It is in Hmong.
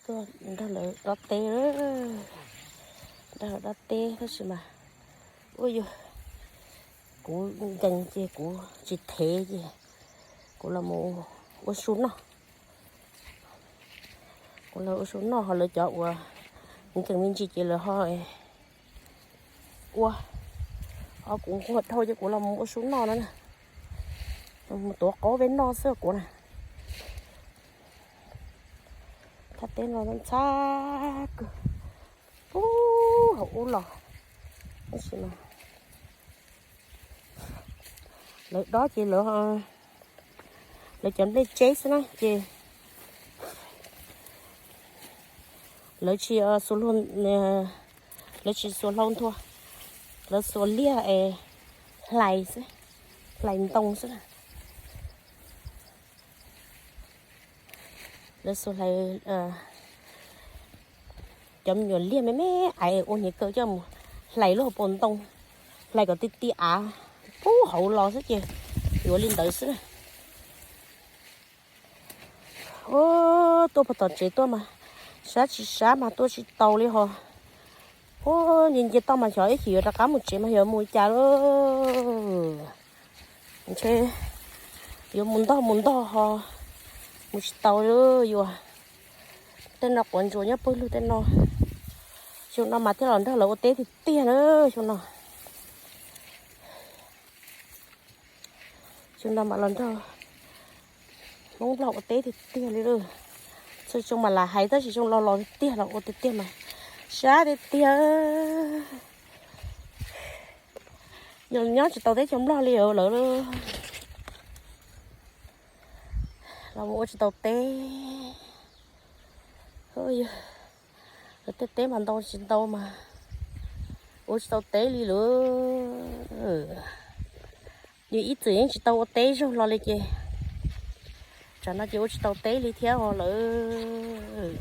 Tuaj nrog lawv dob teb, nrog lawv dob teb tab sis mas ua yog kuv nkees ces kuv tsis thev ces kuv los mus ua su noj. Kuv los ua su noj ho lawv cov uas nkees me ntsis ces lawv ho ua, ho kuv nquag dhau ces kuv los mus ua su noj no na. Mus tuav qaub peb noj xwb kuv na. Thaj teb no ntxhab kawg, ub hauv ub los tab sis mas lawv dob ces lawv, lawv cov nplej tseb xwb na ces lawv tsis, lawv tsis xuas hlau nthua, lawv xuas liag es hlais xwb, hlais ntoo xwb. Lawv xuas hlais cov me nyuam liag me me ais ua hniav kaw coj mus hlais lub hauv paus ntoo, hlais kom ti ti av pub hauv los xwb ces yuav li ntawd xwb na. Tuaj puag tom tsev tuaj mas sab tsis sab mas tuaj tsis tau li ho. Ub, nce nce toj mas xyov ib chim yuav rov qab mus tsev mas yuav mus li cas lauj. Ntshe yuav mus ntog mus ntog ho mus tsis tau li yuav. Tej no quav ntsuas nyob pawg lug tej no. Xyoo no mas thiaj los nrog lawv ua teb tiag tiag na xyoo no. Xyoo no mas los nrog Hmoob Nplog ua teb tiag tiag li lauj. Txhua xyoo mas lam hais tab sis xyoo no los tiag tiag los ua tiag tiag mas sab tiag tiag. Nyob tsis tau teb chaws Nplog li lawm, los mus ua tsis tau teb. Yog tej teb mas ntau tsis ntau mas ua tsis tau teb li lauj. Yus ib txwm yeej tsis tau ua teb zaug los li ces tsam no ces ua tsis tau teb li thiab os lawm.